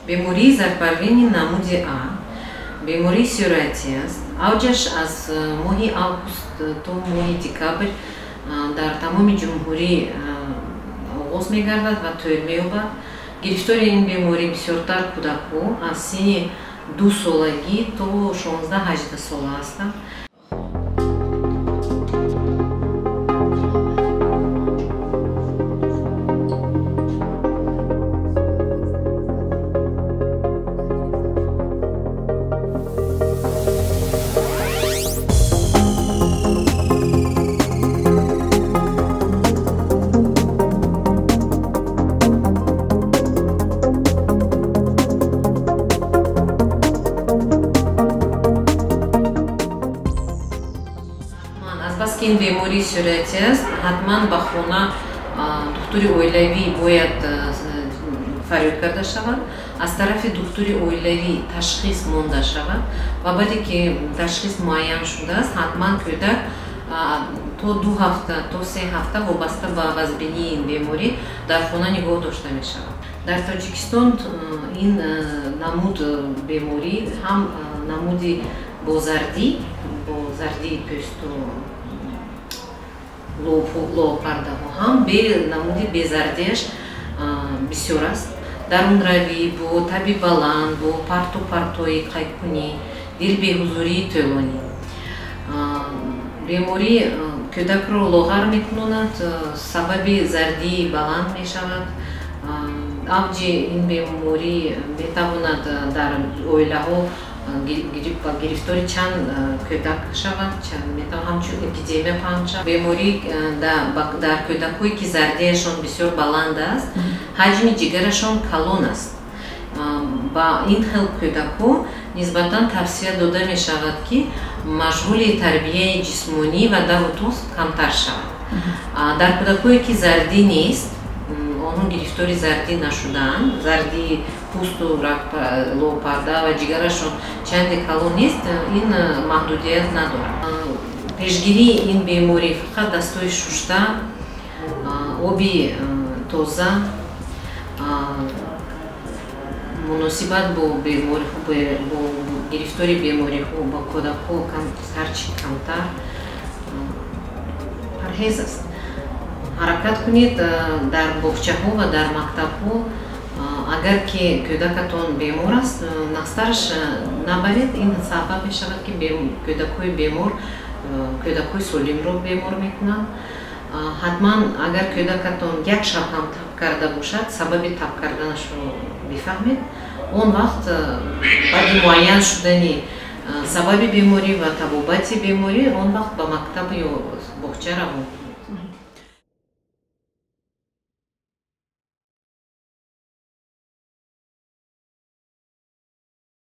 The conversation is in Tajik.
Бемории зардпарвини намуди А бемории сироятӣ аст. Авҷаш аз моҳи август то моҳи декабр дар тамоми ҷумҳурӣ оғоз мегардад ва тӯл меёбад. Гирифтори ин беморӣ бисёртар кӯдакҳо аз синни 2 солагӣ то 16-18 сола ҳастанд. Азбаски ин бемории сироятӣ аст, ҳатман ба хона духтури оилавӣ бояд фарёд карда шавад, аз тарафи духтури оилавӣ ташхис монда шавад ва баъде ки ташхис муайян шудааст, ҳатман кӯдак то 2 ҳафта то 3 ҳафта вобаста ба вазбинии ин беморӣ дар хона нигоҳ дошта мешавад. Дар Тоҷикистон ин намуд беморӣ ҳам намуди бо зардии пӯсту лобпардаҳо, ҳам намуди безардиаш бисёр аст. Дарунравӣ бо таби баланд, бо парту партои қайкунӣ, дилбеҳузурии тӯлонӣ. Беморӣ кӯдакро лоғар мекунонад, сабаби зардии баланд мешавад. Авҷи ин беморӣ метавонад дар оилаҳо гирифтори чанд кӯдак шавад, ҳамчун эпидемия паҳн шавад. Беморӣ дар кӯдакҳое ки зардиашон бисёр баланд аст, ҳаҷми ҷигарашон калон аст. Ба ин хел кӯдакҳо нисбатан тавсия дода мешавад, ки машғули тарбияи ҷисмонӣ ва даву тоз камтар шавад. Дар кӯдакҳое ки зардӣ нест, онҳо гирифтори зардӣ нашудаанд, зардии пӯсту лобпарда ва ҷигарашон чанде калон нест, ин маҳдудият надорад. Пешгирии ин беморӣ фақат дастҳои шушта, оби тоза, муносибат бо гирифтори бемориҳо, бо кӯдакҳо ҳарчи камтар парҳез аст. Ҳаракат кунед дар боғчаҳо ва дар мактабҳо, агар ки кӯдакатон бемор аст, нақстараш набаред. Ин сабаб мешавад, ки кӯдакҳои бемор кӯдакҳои солимро бемор мекунанд. Ҳатман агар кӯдакатон як шаб ҳам таб карда бошад, сабаби таб карданашро бифаҳмед. Он вақт баъди муайян шудани сабаби беморӣ ва табобати беморӣ, он вақт ба мактаб ё боғча равон кунед.